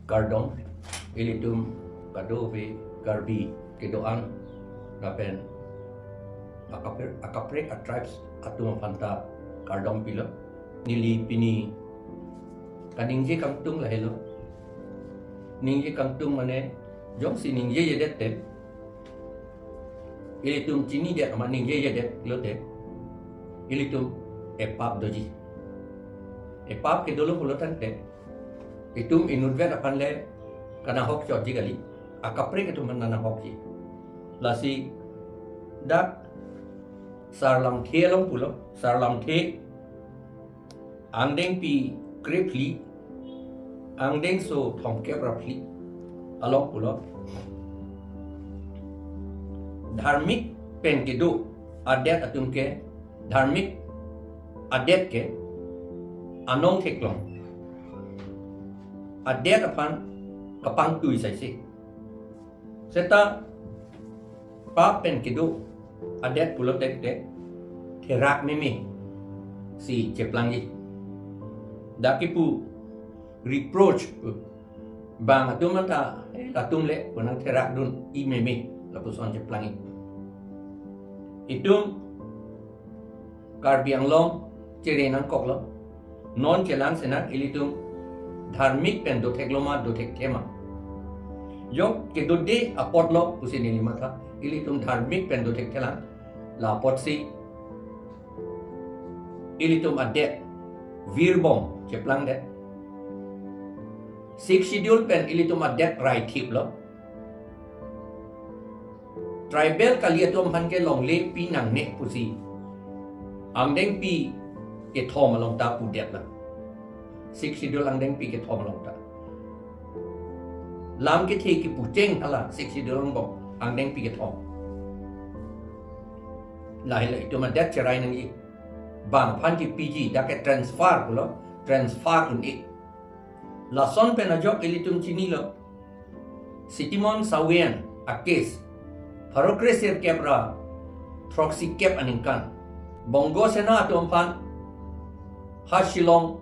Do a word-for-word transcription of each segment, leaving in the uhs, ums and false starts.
Kardom, ilitum kadokave Karbi kedo-an lapen akapre-, akaprek a-tribes atum aphanta kardom pilo. Neli pini kaningje kangtung lahelo. Ningje kangtung mane jongsi ningjejedet te, ilitum chinidet amat ningjejedet lote, ilitum epap doji. Epap kedolo pulo tangte, itum inutvet aphan le kanahok chotji kali, akaprek atum aphan nanahokji. Lasi dak Sar Lamthe along pulo, Sar Lamthe angdengpi krephli, angdengso thomkep ra phli along pulo, dharmik pen kedo adet atum ke, dharmik adet ke anong theklong adet aphan kapangtui saise. Seta pap pen kedo adet pulo tangte therak meme si cheplangji. Dak kipu reproach, bang atum anta, eh, latum le pu nangtherak dun-i meme lapuson cheplangji. Itum Karbi Anglong chere nangkoklo. Non chelang senang ilitum dharmik pen dothekloma dothekthema. Jong kedode apotlo pusi neli matha, ilitum dharmik pen dothekthelang. La apotsi ilitum adet virbom cheplangdet. Sixth Schedule pen ilitum adet raithiplo. Tribal kali atum aphan ke longle pi nangne pusi angdengpi kethom along ta pudetlo. Sixth Schedule angdengpi kethom along ta. Lam kethe kipucheng hala Sixth Schedule angbong angdengpi kethom. Lahelo itum adet cherai nangji. Bang aphan kipiji, dak ke transfer pulo, transfer un-e. Lason pen ajok ilitum chinilo. Sitimon Sawen a-case, pharo kre sirkep ra throksi kep aningkan, Bongo Sena atum aphan ha Shillong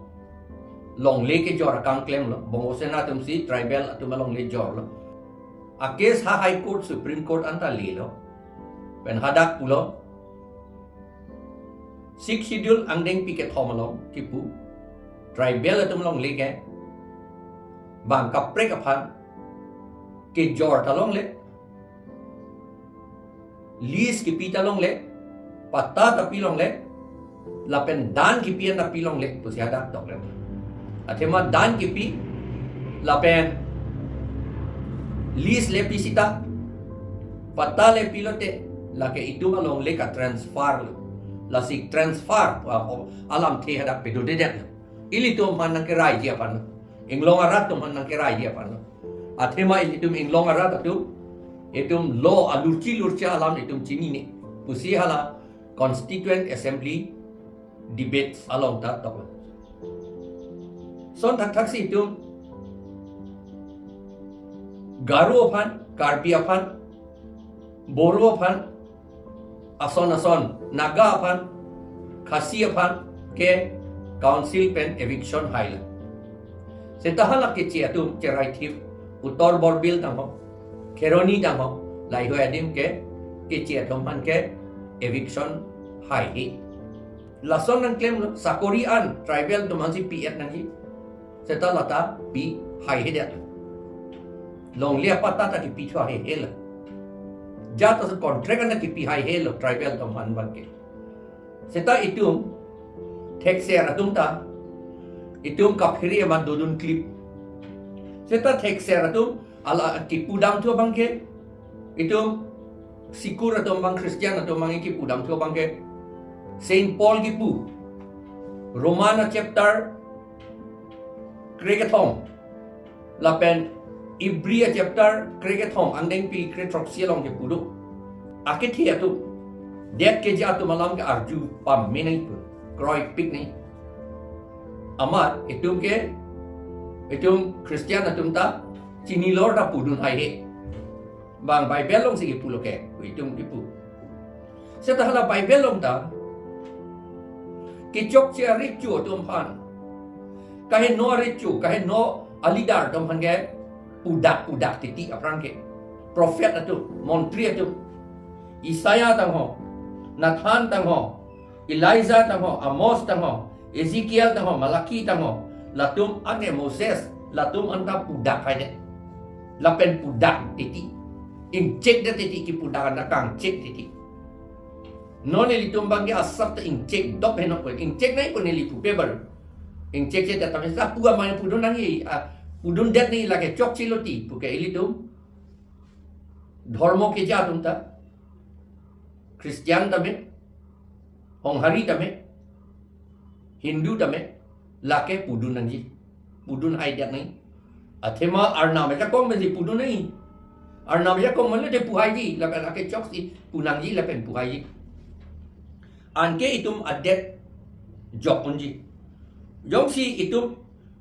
longle kejor akam klemlo. Bongo Sena atumsi tribal atum alongle jorlo. A-case ha High Court, Supreme Court anta lelo. Pen hadak pulo, Sixth Schedule angdengpi kethom along kipu, tribal atum alongle ke bang kaprek aphan kejor ta longle, lease kipi ta longle, patta ta pi longle, lapen dan kipi an ta pi longle pusi hadak tokle. Athema dan kipi lapen lease le pi sita, patta le pi lote, lake itum alongle ka-transfer lo. Lasi transfer, ah, oh, alamthe hadak pedodedetlo. Ilitum aphan nangkeraiji aphan lo. Inglong arat atum aphan nangkeraiji aphan lo. Athema ilitum inglong arat atum, itum law alurchi lurcha alam itum chinine pusi hala Constituent Assembly debates along ta toklo. Lason thakthaksi itum Garo aphan, Karbi aphan, Boro aphan, ason ason, Naga aphan, Khasi aphan ke council pen eviction hailo. Seta hala keche atum cheraithip, Uttar Borbil tangho, Kheroni tangho, laheihui adim ke keche atum aphan ke eviction haihe. Lason nangklemlo, sakori an tribal atum aphansi pi-et nangji. Seta lata pi haihedetlo. Longle apatta ta kipi thu haihelo. Jat as contract an ta kipi haihelo tribal atum aphan abangke. Seta itum thekser atum ta, itum kaphere amat dodun klip. Seta thekser atum hala kipudam thu abangke, itum sikur atum abang, Christian atum abang kipudam thu abangke, Saint Paul kipu, Roman a-chapter krekethom, lapen Ibri a-chapter krekethom angdengpi krethroksi along kipu do. Akethe atum, det keja atum alam ke arju pame nangji pu, kroipik nangji. Amat itum ke, itum Christian atum ta chinilor ta pudun haihe. Bang Bible alongsi kipulo ke, itum kipu. Seta hala Bible along ta kechokche arecho atum aphan, kaheno arecho, kaheno a-leader atum aphan ke pudak pudak titi aphrang ke. Prophet atum, montri atum, Isaiah tangho, Nathan tangho, Elijah tangho, Amos tangho, Ezekiel tangho, Malachi tangho, latum ane Moses, latum anta pudak hai det. Lapen pudak titi. Ingchek det titi, kipudak anta kangchek titi. Non ilitum abang ke asap ta ingchek dop henok ko. Ingchek nangji pu neli pupe baru. Ingchek chek ta tapi sa pu amai pudun nangji, ah, pudun det nangji lake chokche lo ti pu ke ilitum. Dhormo keja atum ta. Christian tame, Honghari tame, Hindu tame, lake pudun nangji. Pudun hai det nangji. Athema Arnam ajakong pensi pudun nangji. Arnam ajakong mane te pu haiji, lapen lake choksi pu nangji lapen pu haiji. Anke itum adet jok unji. Jongsi itum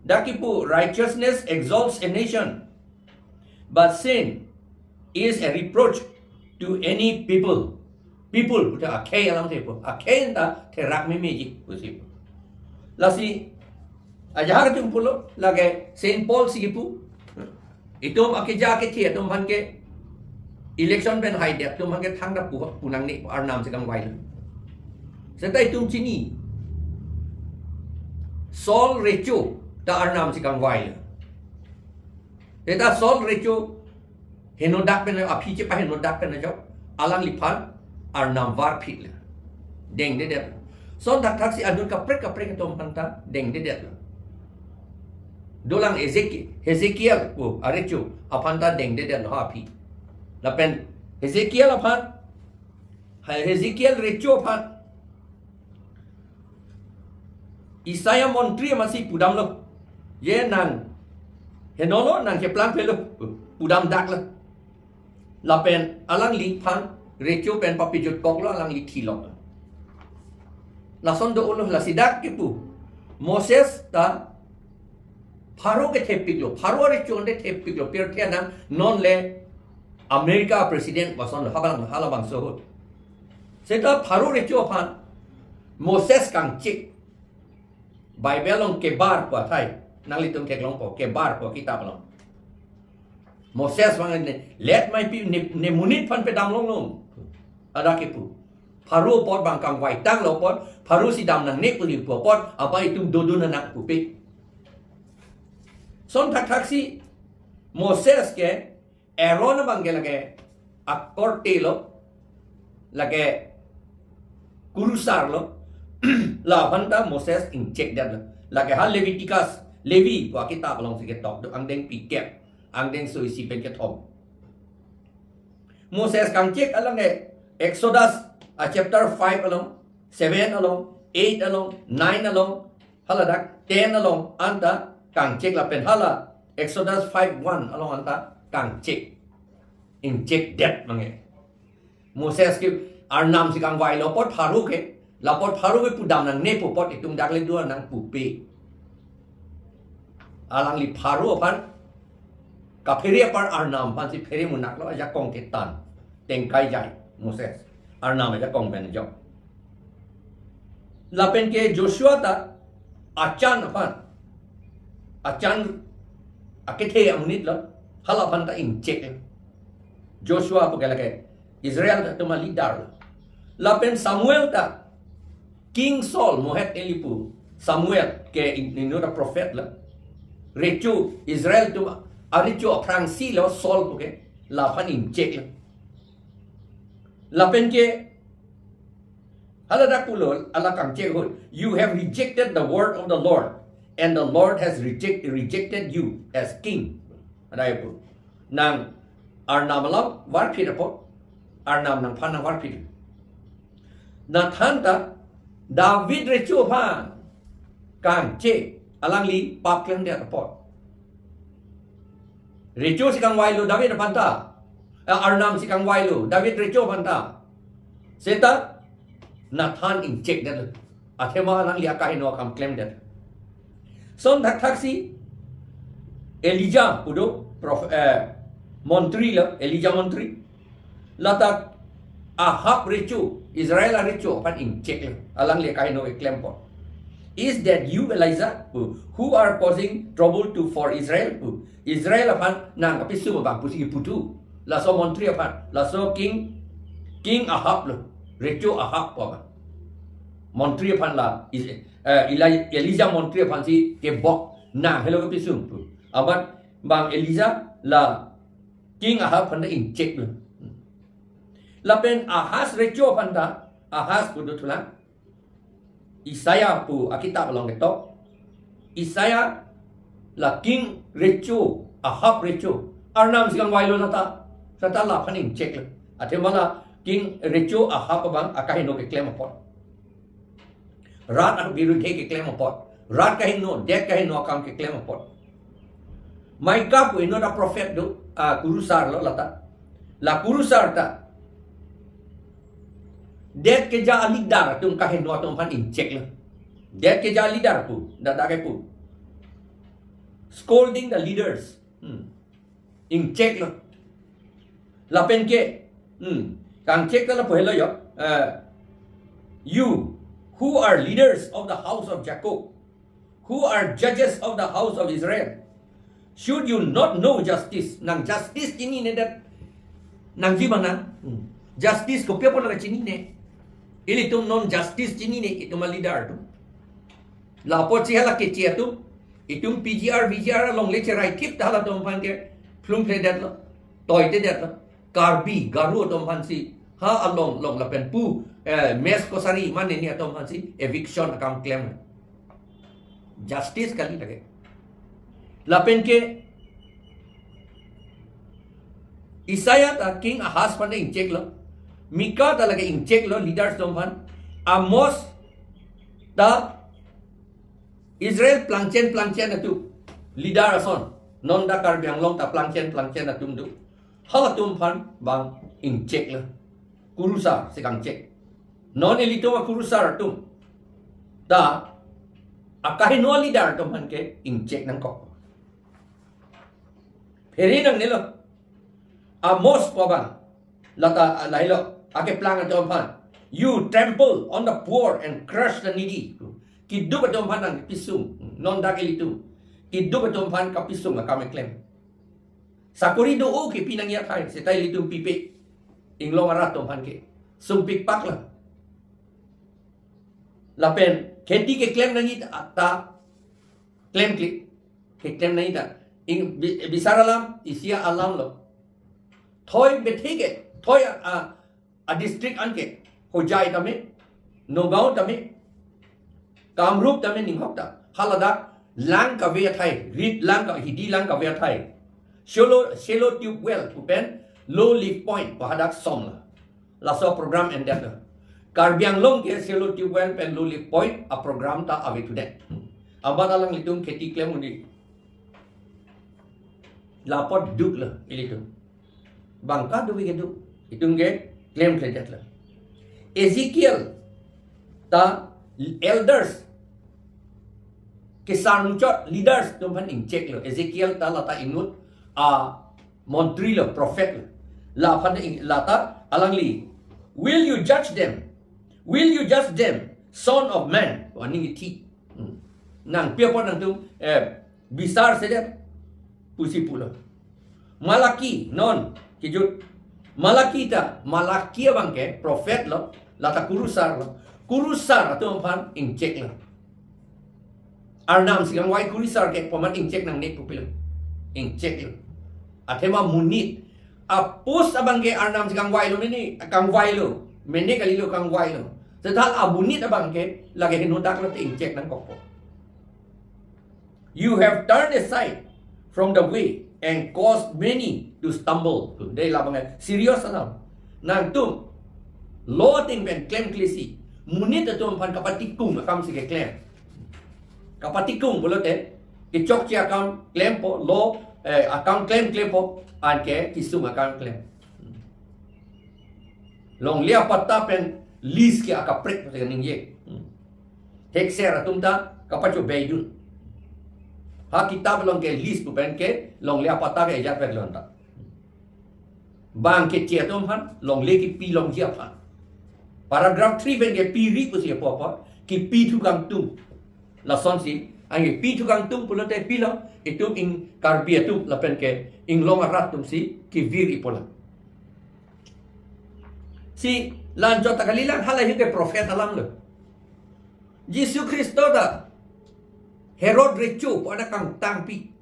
dak kipu, "Righteousness exalts a nation, but sin is a reproach to any people." People, puta akhei alam tepo. Akhei anta therak memeji, pusi. Lasi, ajahak atum pulo, lake Saint Paul si kipu. Itum akeja akethe atum aphan ke election pen hai det atum aphan ke thangta pu, pu nangne, Arnam si kangvai lo. Seta itum chini. Saul recho ta Arnam si kangvai lo. Seta Saul recho henodak pen aphi chepahenodak pen ajok, alangliphan Arnam varphit lo. Dengdedet. Son thakthak si anut kaprek kaprek atum aphanta dengdedet lo. Dolang Ezeki-, Hezekiel pu arecho aphanta dengdedet lo aphi. Lapen Hezekiel aphan, Hezekiel recho aphan Isaiah montri amatsi pudam lo. Je nang heno lo, nang keplang pelo, pudam dak lo. Lapen alangliphan recho pen papijutkok lo, alangli thilok lo. Lason do-o lo, lasi dak kipu. Moses ta Pharaoh kethepik lo, Pharaoh recho ante thepik lo, pirthe anang non le America president lason lo, habalang halabangso ahut. Seta Pharaoh recho aphan Moses kangchek. Bible along kebar pu athai. Nanglitum theklongpo, kebar pu akitap along. Moses vang ne, "Let my people, ne, ne monit aphan pedam longlo." Hadak kipu. Pharaoh apot bang kangvai tanglo apot, Pharaoh si dam nangne pu kipu apot, apa itum dodun nang pupe. Son thakthak si Moses ke Aaron abang ke lake akorte lo, lake kurusar lo, la aphanta Moses ingchekdet lo. Lake ha Leviticus, Levi pu akitap alongsi ketok do, angdengpi kep, angdengso isi pen kethom. Moses kangchek alang ke Exodus a chapter five along, seven along, eight along, nine along, haladak ten along anta kangchek lapen hala Exodus five one along anta kangchek. Ingchekdet mange. Moses ke Arnam si kangvailo apot Pharaoh ke, la apot Pharaoh ke pudam nangne pu apot itum dak le dua nang pupe. Alangli Pharaoh aphan kaphere apar Arnam aphansi phere munak lo, ajakong ketan. Tengkai jai Moses. Arnam ajakong pen jok. Lapen ke Joshua ta Achan aphan, Achan akethe amonit lo, hala aphanta ingchek. Joshua pu ke lake Israel atum aleader lo. Lapen Samuel ta King Saul, mohet elipu Samuel ke in-, inut aprophet lo. Recho, Israel atum arecho aphrangsi lo Saul pu ke, la aphan ingchek lo. Lapen ke haladak pulo, ala kangchek ahut, "You have rejected the word of the Lord, and the Lord has reject-, rejected you as king." Adai pu. Nang Arnam alam varphit apot, Arnam nangphan nang varphit. Nathan ta David recho aphan kangchek, alangli pap klemdet apot. Recho si kangvailo David aphanta. Eh, Arnam si kangvailo David recho aphanta. Seta Nathan ingchekdet lo. Athema alangli akaheno akam klemdet. Son thakthak si Elijah pu do prof-, eh, montri lo, Elijah montri. Lata Ahab recho, Israel arecho aphan ingchek lo. Alangli akaheno keklem apot. is that you, Elijah, who are causing trouble to for Israel? Israel aphan nang kapisung abang pusi kipu thu. Laso montri aphan, laso king, King Ahab lo, recho Ahab pu abang. Montri aphan la, is, eh, Eli-, Elijah montri aphansi kebok, nang helo kapisung pu. Amat bang Elijah la King Ahab aphan ta ingchek lo. Lapen Ahaz recho aphan ta, Ahaz pu do thulang. Isaiah pu akitap along ketok. Isaiah la King recho, Ahab recho. Arnam si kangvai lo lata. Lata laphan ingchek lo. Athema la King recho Ahab abang akaheno keklem apot. Rat abirudhe keklem apot. Rat kaheno, det kaheno akam keklem apot. Micah pu inut a prophet do, a kurusar lo lata. La kurusar ta. Det keja a leader atum kaheno atum aphan ingchek lo. Det keja a leader pu, dak dak kepu. Scolding the leaders. Hmm. Ingchek lo. Lapen ke, hmm, kangchek ta lapu helo yo. Eh, you who are leaders of the house of Jacob, who are judges of the house of Israel, should you not know justice? Nang justice chinine det, nangji ma nang? Hmm. Justice kopi apot nang chinine? Ilitum non justice chinine, itum a leader atum. Lapu si hala keche atum, itum P G R, V G R along le cherai thip ta halatum aphan ke phlumphledetlo, toitedetlo. Karbi, Garo atum aphansi, ha along, long lapen pu, eh, Mess Kachari mane ni atum aphansi eviction akam klem. Justice kali lake. Lapen ke Isaiah ta King Ahaz aphan ingchek lo. Micah ta lake ingchek lo leaders atum aphan. Amos ta Israel plangchen plangchen atum, leader ason. Non dak Karbi Anglong ta plangchen plangchen atum do. Halatum aphan bang ingchek lo. Kurusar si kangchek. Non ilitum a kurusar atum ta akaheno a leader atum aphan ke ingchek nangkok. Phere nangnelo. Amos pu abang lata, ah, lahelo, akeplang atum aphan. You trample on the poor and crush the needy. Keduk atum aphan nangpisung, non dak ilitum. Keduk atum aphan kapisung akam keklem. Sakori do-o kepi nangji athai, seta ilitum pipe. Inglong arat atum aphan ke sungpik pak la. Lapen kheti keklem nangji ta, ta klemkle. Keklem nangji ta. Ing, bi-, bisar alam, isi alam lo. Thoi bethe ke, thoi a, a, a district anke, Hojai tame, Nagaon tame, Kamrup tame ninghok ta. Haladak lang kave athai, rit lang ka, hidi lang kave athai. Shallow, shallow tube well pu pen low lift point pu hadak som la. Laso program endet lo. Karbi Anglong ke shallow tube well pen low lift point a program ta ave thudet. Amat alanglitum kheti klem un-e. Lapu duk lo ilitum. Bang kaduk ke duk. Itum ke klemkledet lo. Ezekiel ta elders, kesar muchot leaders atum aphan ingchek lo. Ezekiel ta lata inut a montri lo, prophet lo. Laphan ing-, lata alangli. Will you judge them? Will you judge them, son of man? Warning iti. Hmm. Nangpi apot nangtum, eh, bisar sedet pusi pulo. Malaki, non, kijut. Malaki ta, Malaki abang ke, prophet lo, lata kurusar lo. Kurusar atum aphan ingchek lo. Arnam si kangvai kurusar ke, paman ingchek nangne pu pilo. Ingchek lo. Athema monit. A post abang ke Arnam si kangvai lo mene, kangvai lo. Mene kali lo, kangvai lo. Seta a monit abang ke, lake henodak lo te ingchek nangkokpo. You have turned aside from the way and caused many to stumble. Dei labang serious alam. Nangtum law ating pen klemkle si, monit atum aphan kapatikung akam si keklem. Kapatikung pulote, kechokche akam klempo, law, eh, akam klemklepo, anke kesung akam klem. Longle apatta pen lease ke akaprek pu ningje. Hmm. Thekser atum ta kapachobei dun. Ha kitap along ke lease pu pen ke longle apatta ke ejat pek lon ta. Bang keche atum aphan, longle kepi longji aphan. Paragraph three pen kepi ri pusi apo apo, kepi thu kangtung. Lasonsi, anke pi thu kangtung pulote pilo, itum ing Karbi atum lapen ke inglong arat atumsi kevir-i pulo. Si, la-anchot ta kalilang, hala hingke prophet alam lo. Jisu Khristo ta Herod recho pu anak kangtangpi.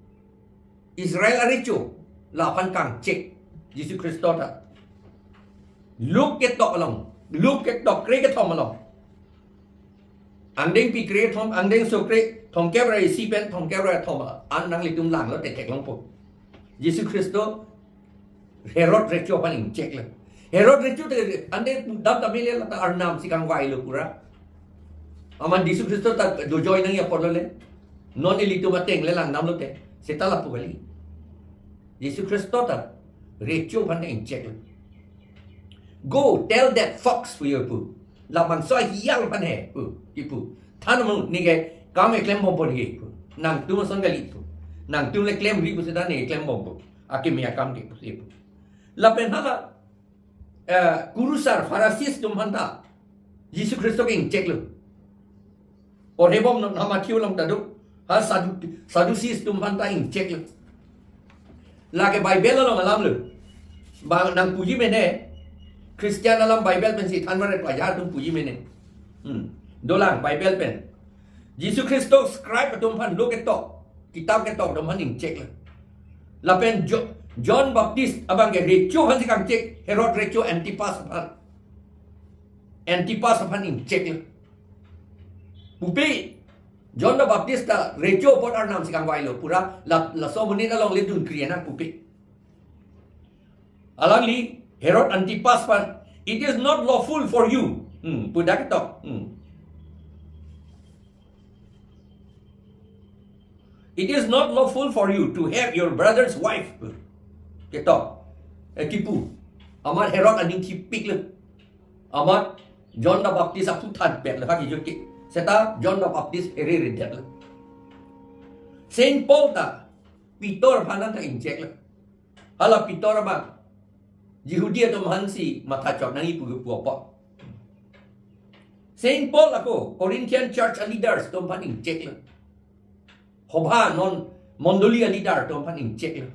Israel arecho, laphan kangchek Jisu Khristo ta. Luke ketok along, Luke ketok kre kethom along. Angdengpi kre kethom, angdengso kre, thomkep ra isi pen thomkep ra kethom, an nanglitum langlote theklongpo. Jisu Khristo Herod recho aphan ingcheklo. Herod recho te ante dam tamile lata arnam si kangvailo pura. Amat Jisu Khristo ta dojoi nangji apotlo le. Non ilitum ateng le langdamlote. Seta lapu kali. Jisu Khristo ta recho aphan ingcheklo. "Go tell that fox," pu yo pu. "Labangso ahiang aphan he," pu, kipu. "Than amu neke kam keklem bompo neke," pu. "Nangtum ason kali," pu. "Nangtum le klemri pu seta neke klem bompo. Akimi akam ke," pu, kipu. Lapen hala, eh, kurusar Pharisees atum aphan ta Jisu Khristo ke ingcheklo. Porhebom non ha Matthew along ta do. Ha Sadu-, Sadducees atum aphan ta ingcheklo. Lake Bible along alam lo. Ba nangpuji mene. Christian alam Bible pensi than mare pajar atum puji mene. Hmm. Dolang Bible pen. Jisu Khristo scribe atum aphan lo ketok, kitab ketok atum aphan ingcheklo. Lapen Jo-, John Baptist abang ke recho aphansi kangchek, Herod recho Antipas aphan. Antipas aphan ingcheklo. Pupe, John the Baptist ta recho apot arnam si kangvailo pura, la, laso amonit along le dunkri nang pupe. Alangli Herod Antipas aphan, "It is not lawful for you." Hmm, pu dak ketok. Hmm. "It is not lawful for you to have your brother's wife." Ketok. Eh, kipu. Amat Herod aning thipiklo. Amat John the Baptist aphu thanpetlo, ha kijut ke. Seta John the Baptist ere redetlo. Saint Paul ta Peter aphan ta ingcheklo. Hala Peter abang Jihudi atum aphansi mathachok nangji pu kepu apot. Saint Paul ako Corinthian church leaders atum aphan ingcheklo. Hobha non mondoli a-leader atum aphan ingcheklo.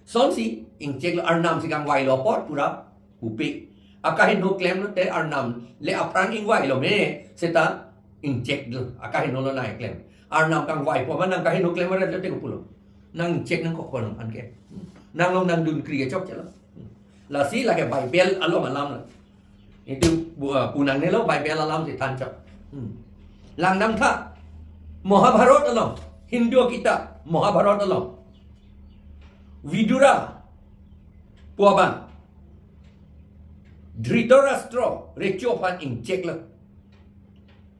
Sonsi ingcheklo, arnam si kangvailo apot pura pupe. Akaheno klemlote arnam le aphrang ingvailo me seta ingcheklo. Akaheno lonang klem. Arnam kangvaipo ma nang kaheno klem aret lote kopulo. Nang ingchek nang kokon aphan ke. Nang long nang dunkri chokche lo. Lasi lake Bible along alam lo. Itum bu-, ah, pu nangnelo Bible alam si thanchok. Hmm. Langdamtha. Mahabharat along. Hindu kitab Mahabharat along. Vidura pu abang Dhritarashtra recho aphan ingcheklo.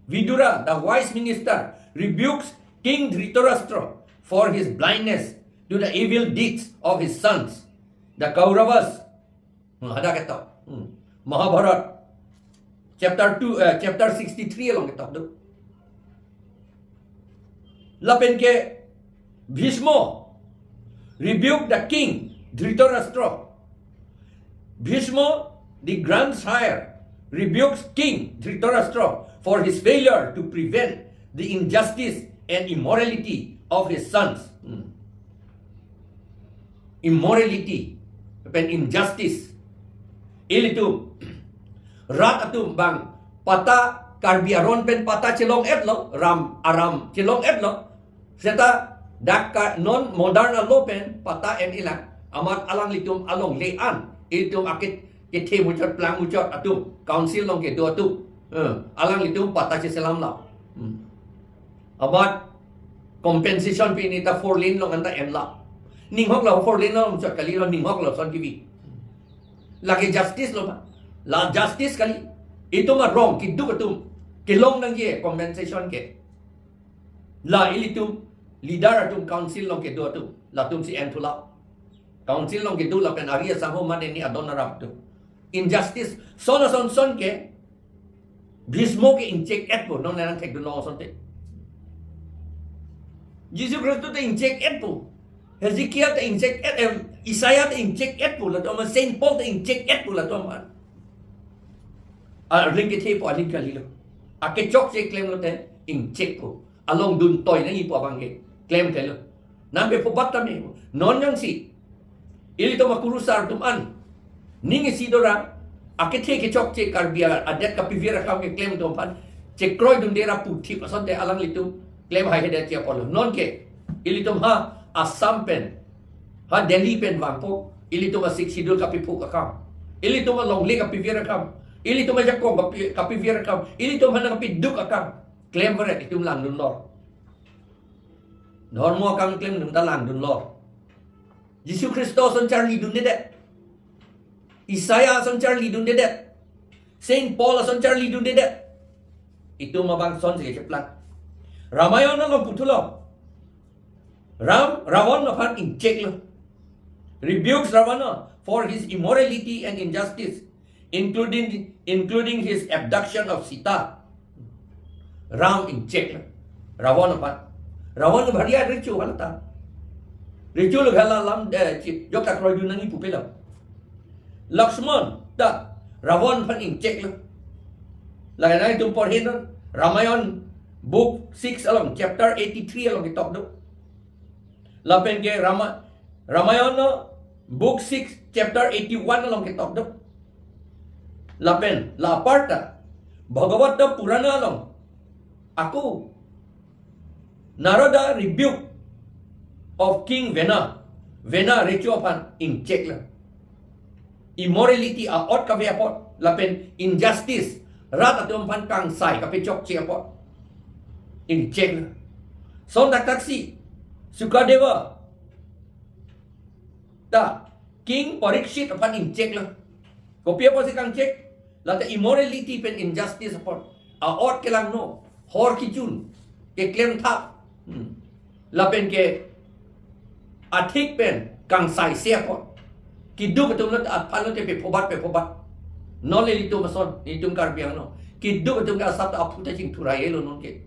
Vidura, the wise minister, rebukes King Dhritarashtra for his blindness to the evil deeds of his sons, the Kauravas. Hmm, hadak ketok. Hmm. Mahabharat. Chapter two, eh, chapter sixty-three along ketok do. Lapen ke Bhishma rebuke the king Dhritarashtra. Bhishma, the grandsire, rebukes King Dhritarashtra for his failure to prevent the injustice and immorality of his sons. Hmm. Immorality pen injustice. Ilitum rat atum bang patta, Karbi aron pen patta chelong-etlo, ram aram chelong-etlo. Seta dak ka non modern alo pen patta en-ilang. Amat alanglitum alongle an ilitum akit kethe muchot plang muchot atum, council along kedo atum. Eh, alanglitum patta cheselamlo. Hmm. Amat compensation pini ta four lane along anta enlo. Ninghok lo four lane along chot kali lo, ninghok lo son kibi. Lake justice lo ma. La justice kali. Itum arong keduk atum kelong nangji compensation ke. La ilitum leader atum council along kedo atum, latumsi enthulo. Council along kedo lapen ari asangho mane ni adon arap atum. Injustice son ason son ke Bhishma ke ingchek-etpo, non le nangthekdun long asonte. Jisu Khristo ta ingchek-etpo. Hezekiah ta ingchek-et, em, Isaiah ta ingchek-etpo, latum Saint Paul ta ingchek-etpo, latum. Arleng kethepo, arleng kalilo. Akechokche klemlote Ingchek ko. Along dun toi nangji pu abang ke klem thelo. Nang pe phobat tame. Non jongsi ilitum akurusar atum an ning isi dora, akethe kechokche Karbi adet kapivir akam keklem atum aphan chekroidunde ra puthip asonte alanglitum klem haihedet ji apotlo. Non ke ilitum ha Assam pen, ha Delhi pen vangpo, ilitum a-Sixth Schedule kapiphuk akam, ilitum alongle kapivir akam, ilitum ajakong kapi-, kapivir akam, ilitum ha nangkapiduk akam klem varet, itum langdunlor. Dhormo akam klemdun ta langdunlor. Jisu Khristo ason charlidundedet. Isaiah ason charlidundedet. Saint Paul ason charlidundedet. Itum abang asonsi kecheplang. Ramayon along puthulo. Ram, Ravan aphan ingcheklo. Rebukes Ravana for his immorality and injustice, including, including his abduction of Sita. Ram ingcheklo Ravan aphan. Ravan bhari recho halata. Recho lo hala lam, eh, chi-, jok ta kroidun nangji pu pelo. Lakshman ta Ravan aphan ingcheklo. Lake nangtum porhinon, Ramayon book six along, chapter eighty-three along ketok do. Lapen ke Rama-, Ramayon book six chapter eighty-one along ketok do. Lapen la aparta Bhagavata Purana along ako Narada rebuke of King Vena, Vena recho aphan ingcheklo. Immorality a-ot kave apot, lapen injustice, rat atum aphan kangsai kapechokche apot ingcheklo. Son daktaksi Sukadeva ta King Parikshit aphan ingcheklo. Kopi apotsi kangchek? Lata immorality pen injustice apot. A-ot kelangno, hor kijun keklem thap. Hmm. Lapen ke athik pen kangsaise apot. Kiduk atum lo aphan lote pephobat, pephobat. Non le ilitum ason, ilitum Karbi Anglong, kiduk atum ke asap ta aphu ta chingthur aelo non ke.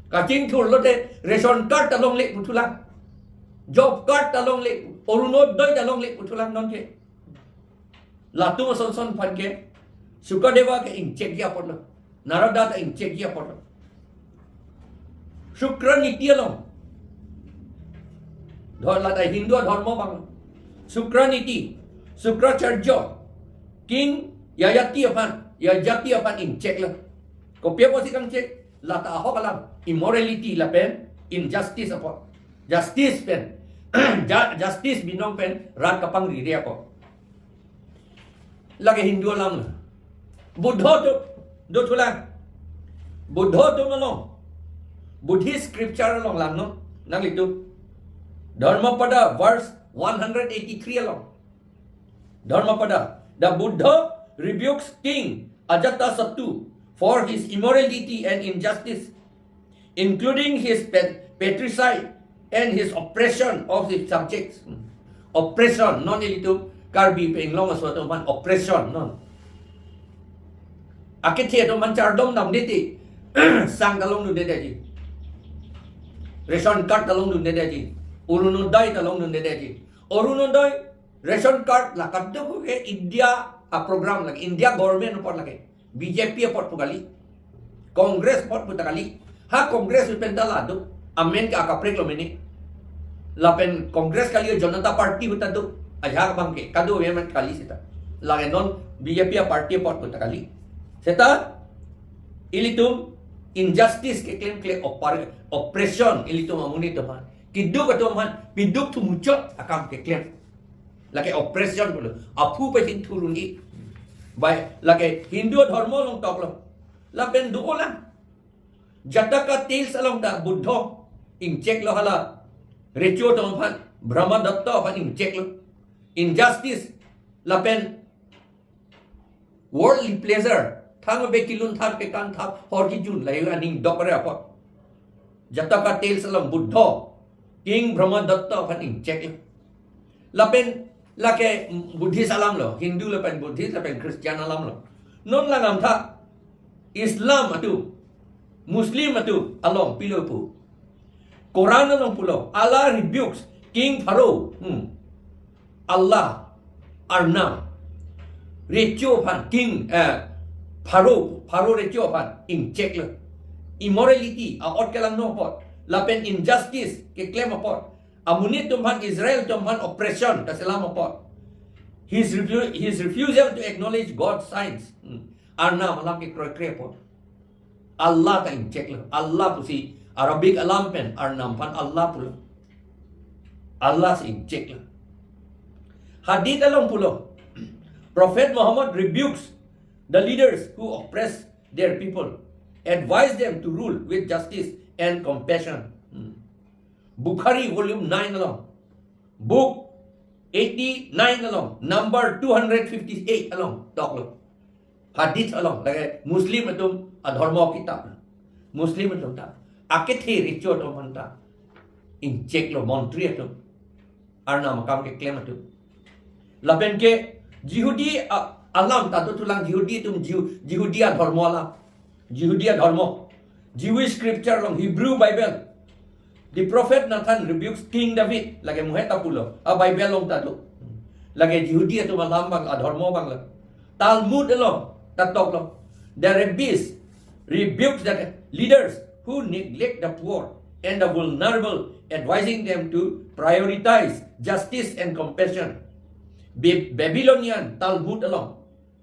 Kachingthur lote ration card ta longle puthulang. Job card ta longle, Orunodoi ta longle puthulang non ke. Latum ason son aphan ke Sukadeva ke ingchekji apotlo. Narada ta ingchekji apotlo. Shukra niti along. Dhor lata Hindu adhormo abang. Shukra niti, Shukracharya, King Yayati aphan, Yayati aphan ingcheklo. Kopi apotsi kangchek? Lata ahok alam, immorality lapen injustice apot. Justice pen, ju-, justice binong pen rat kapangrire apot. Lake Hindu alam lo. Buddho atum dothulang. Buddho atum along, Buddhist scripture along langnon nanglitum. Dharmapada verse one hundred eighty-three along. Dharmapada, the Buddha rebukes King Ajatasattu for his immorality and injustice, including his pat-, patricide and his oppression of his subjects. Hmm. Oppression, non ilitum Karbi pen Inglong aso atum aphan oppression, non. Akethe atum aphan chardom damde te, sang ta longdundedetji. Ration card ta longdundedetji. Orunodoi ta longdundedetji. Orunodoi, ration card la kadokave India a-program lake, India government apot lake. B J P apot pu kali. Congress apot pu ta kali. Ha Congress pen ta la do. Amen ke akaprek lo mene. Lapen Congress kali, Janata Party pu ta do. Ajahak abang ke kadokave amen kali seta. Lake non B J P a-party apot pu ta kali. Seta ilitum injustice keklem kle, oppar-, oppression ilitum amonit atum aphan. Kiduk atum aphan piduk thu muchot akam keklem. Lake oppression pulo. Aphu pachingthur unji. Bai, lake Hindu adhormo along toklo. Lapen do-olang. Jataka tales along ta Buddho ingcheklo hala recho atum aphan, Brahmadatta aphan ingcheklo. Injustice lapen worldly pleasure, thang be kilun thang pekan thap hor kijun la aning dok re apot. Jataka tales along Buddho, King Brahmadatta aphan ingcheklo. Lapen lake Buddhist alam lo, Hindu lapen Buddhist lapen Christian alam lo. Non langdamtha, Islam atum, Muslim atum along pilo pu. Quran along pulo, Allah rebukes King Pharaoh. Hmm. Allah arnam recho aphan, King, eh, Pharaoh, Pharaoh recho aphan ingcheklo. immorality a-ot kelangno apot, lapen injustice keklem apot, amonit atum aphan, Israel atum aphan oppression kaselam apot, his refu-, his refusal to acknowledge God's signs. Hmm. Arnam alam kekroikre apot. Allah ta incheklo. Allah pusi Arabic alam pen Arnam aphan Allah pulo. Allah si incheklo. Hadith along pulo, Prophet Muhammad rebukes the leaders who oppress their people, advise them to rule with justice and compassion. Hmm. Bukhari volume nine along, book eighty-nine along, number two hundred fifty-eight along toklo. Hadith along, lake Muslim atum adhormo kitab. Muslim atum ta akethe recho atum aphan ta incheklo, montri atum, Arnam akam keklem atum. Lapen ke Jihudi a-, alam ta dothulang, Jihudi atum, Jihu-, Jihudi adhormo alam. Jihudi adhormo. Jewish scripture along, Hebrew Bible. The prophet Nathan rebukes King David. Lake muhet ta pulo. A-Bible along ta do. Lake Jihudi atum alam abang, adhormo abang lo. Talmud along ta toklo, the rabbis rebukes the leaders who neglect the poor and the vulnerable, advising them to prioritize justice and compassion. Ba-, Babylonian Talmud along,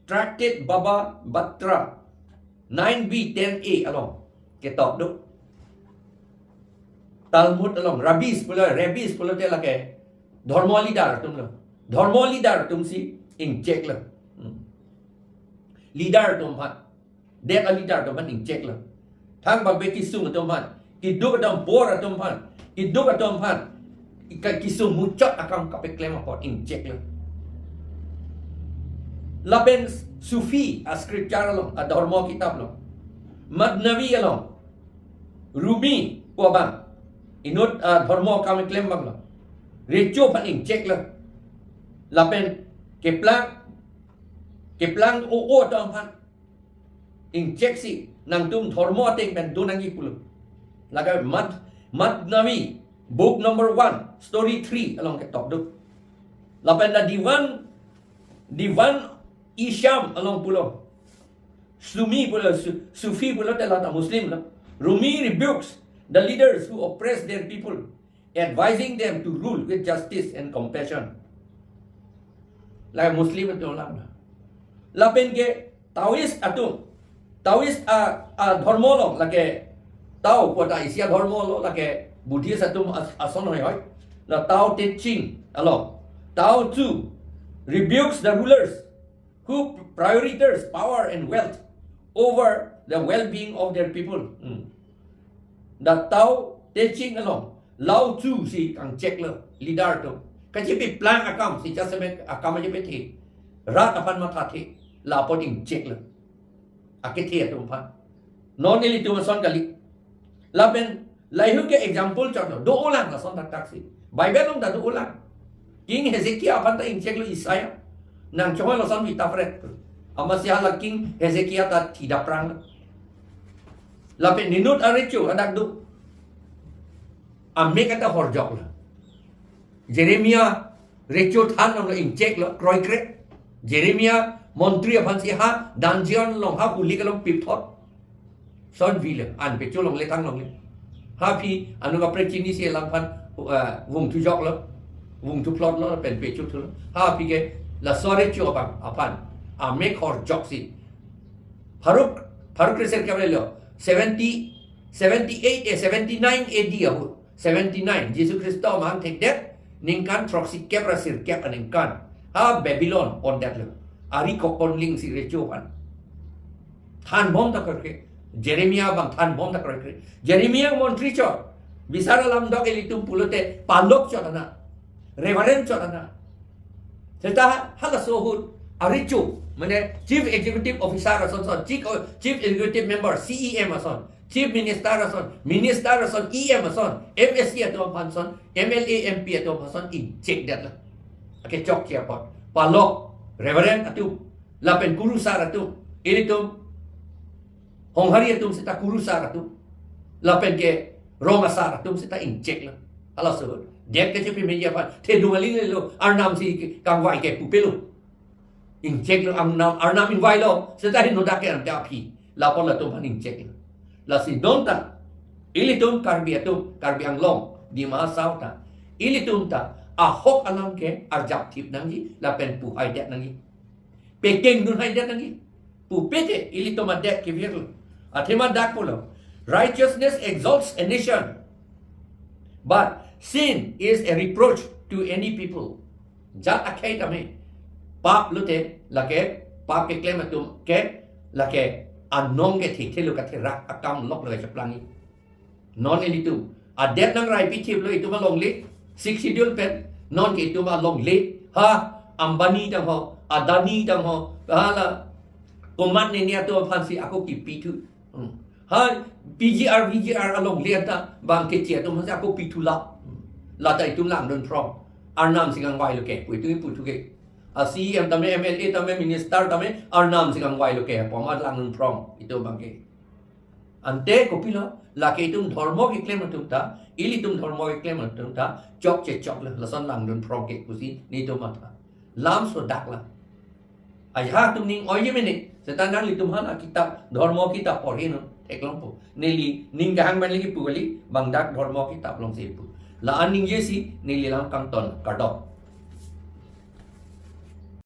Tractate Baba Batra nine B ten A along ketok do. Talmud along, rabbis pulo, rabbis pulote lake dhormo leader atum lo. Dhormo leader atum si incheklo. Hmm. Leader atum aphan, det a-leader atum aphan incheklo. Thangbangbe kesung atum aphan, keduk atum, poor atum aphan, keduk atum aphan, ika kesung muchot akam kapeklem apot incheklo. Lapen Sufi a-scripture along, adhormo kitab along, Masnavi along, Rumi pu abang, inut, ah, dhormo akam keklem abang lo, recho aphan incheklo. Lapen keplang, keplang o-o atum aphan inchek si, nangtum dhormo ateng pen do nangji pulo. Lake Mas-, Masnavi, book number one, story three along ketok do. Lapen la Diwan, Diwan-i-Sham along pulo, Sumi pulo, Su-, Sufi pulote la ta Muslim lo. Rumi rebukes the leaders who oppress their people, advising them to rule with justice and compassion. Lake Muslim atum alam. Lapen ke Taoist atum, Taoist a, adhormo along, lake Tao pu ta isi adhormo lo, lake Buddhist atum as-, ason hoi hoi. La Tao Te Ching along, Tao Tzu rebukes the rulers who prioritize power and wealth over the well-being of their people. Hmm. The Tao Te Ching along, Lao Tzu si kangcheklo, leader atum. Kachepeplang akam si, jasemet akam aja pethe. Rat aphan mathathe, la apot incheklo. Akethe atum aphan. Non ilitum ason kali. Lapen lahei ahut ke example chot lo, do-olang lason thakthak si. Bible along ta do-olang. King Hezekiah aphan ta incheklo Isaiah. Nang chonghoi lason vita pret. Amatsi hala King Hezekiah ta thidap prang. Lapen inut arecho adak do, amek ta horjoklo. Jeremiah recho than along incheklo, kroikre. Jeremiah montri aphan si ha dungeon along, ha holik along pipthot. Son vile, an pecho longle, thang longle. Ha aphi, anung kaprek chinisi alam aphan, eh, vung thujoklo, vung thuphlotlo, pen pecho thulo. Ha aphi ke laso recho abang aphan amek horjok si. Pharo, pharo kre-sirkep le lo, seventy, seventy-eight, eh, seventy-nine A D ahut. Seventy-nine, Jisu Khristo amahang thekdet ningkan throksikep ra sirkep aningkan, ha Babylon pondetlo. Ari kok ponling si recho aphan. Thanbom ta kroikre. Jeremiah abang thanbom ta kroikre. Jeremiah montri chot. Bisar alam dok, ilitum pulote palok chot ana, Reverend chot ana. Seta halaso ahut arecho, mane Chief Executive Officer ason son, Chief, Chief Executive Member, C E M ason, Chief Minister ason, Minister ason, E M ason, M A C atum aphan son, M L A, M P atum aphan son inchekdetlo. Akechokche apot, palok, Reverend atum, lapen kurusar atum, ilitum Honghari atum seta kurusar atum, lapen ke rong asar atum seta incheklo. Halaso ahut det kachepameji aphan thedung aling lelo, Arnam si kangvai ke pupelo. Incheklo, Arnam, Arnam ingvailo, seta heno dak ke ante aphi. La apot latum aphan incheklo. Lasi non ta, ilitum Karbi atum, Karbi Anglong, Dima Hasao ta, ilitum ta ahok alam ke arjap thip nangji, lapen puhai det nangji. Pekeng dun hai det nangji. Pupe te, ilitum adet kevir lo. Athema dak pulo. Righteousness exalts a nation, but sin is a reproach to any people. Jat akhei tame. Pap lote, lake, pap keklem atum ke, lake, anong ke thik thelo katherak akam lok lo cheplang-i. Non ilitum. Adet nang rai pi thip lo itum alongle. Sixth Schedule pen. Non ke itum alongle. Ha, Ambani tang ho, Adani tang ho. Ha la. Komat nini atum aphansi ako kipi thu. Hmm. Ha, P G R, V G R alongle ta bang keche atum aphansi ako pi thu la. Hmm. Lata itum langdun phrong. Arnam si kangvai lo ke. Pu itum pu thu ke. A C E M tame, M L A tame, minister tame, Arnam si kangvai lo ke. Poma langdun phrong. Itum bang ke. Ante kopilo, lake itum dhormo keklem atum ta, ilitum dhormo keklem atum ta, chokche chok lo, lason langdun phrong ke pusi nelitum matha. Lam so dak la. Ajahak atum ning oi je mene, seta nanglitum hala kitap, dhormo kitap porhi non, theklongpo. Neli, ning kahang pen lagi pu kali, bang dak dhormo kitap alongsi pu. La-an ningjesi, neli lam kangton, kardom.